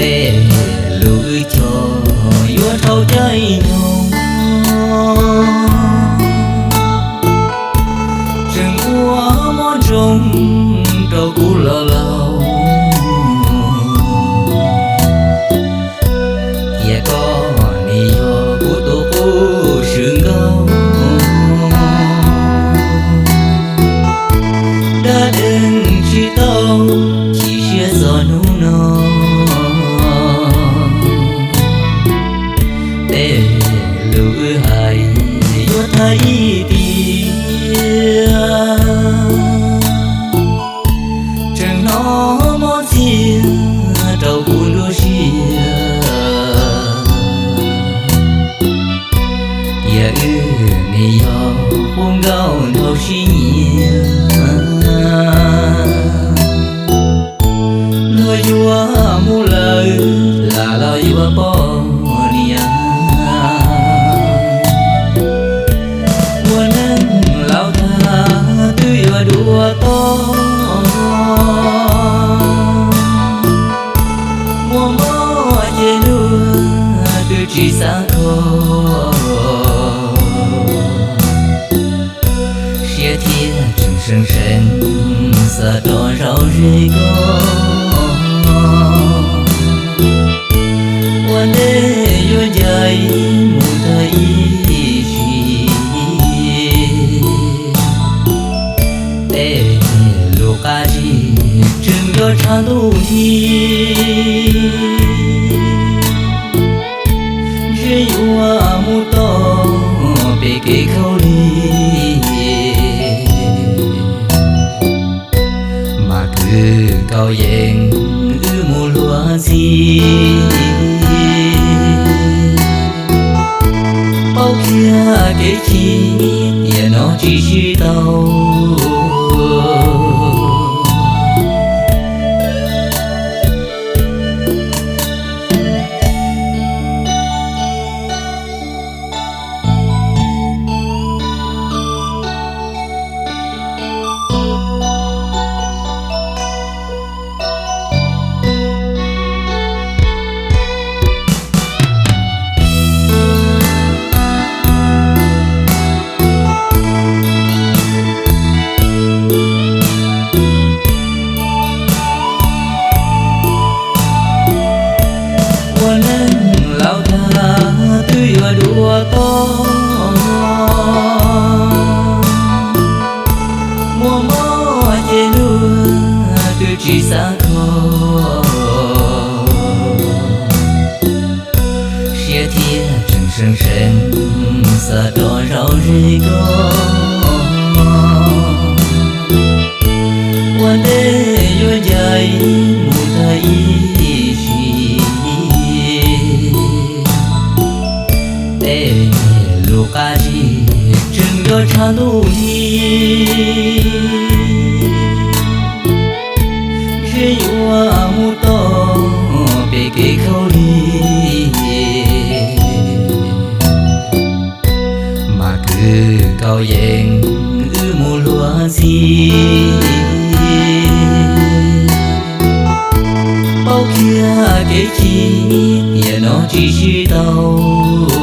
Tej lus wb cog yuav dhau caij nyoog, tseem ua mob nroog rau kuv los laus. Tias koj nim yog kuv tus qub swm nkauj, dab deeg tsis tau chim siab txog hnub no. Tej lus wb hais yuav thaiv ib tiam, tseem hnov mob txiag rau kuv nruab siab. Tias wb nim yog qub nkauj nraug sib nyiam, luag yuav mus lawm lam los yuav poj niam. Ua neej laus tag twb yuav dua toj, muaj mob ces luag twb tsis xav kho. Siab thiab tseem seev seev xav rov zaum ze koj, ua ntej yuav ncaim mus tag ib sim. Tej lus qab zib tseem nco tshav ntuj nti, ntshe yuav mus toj pem kev khaub lig. Mas kwv Kaus Yees wb mus luag ntxhi, paub kiag kev chim tiam no tsis sib tau. Ua neej laus tag twb yuav dua toj, muaj mob ces luag twb tsis xav kho. Siab thiab tseem seev seev xav rov zaum ze koj, ua ntej yuav ncaim mus tag ib sim. Tej lus qab zib tseem nco tshav ntuj nti, ntshe yuav mus toj pem kev khaub lig. Mas kwv Kaus Yees wb mus luag ntxhi, paub kiag kev chim tiam no tsis sib tau.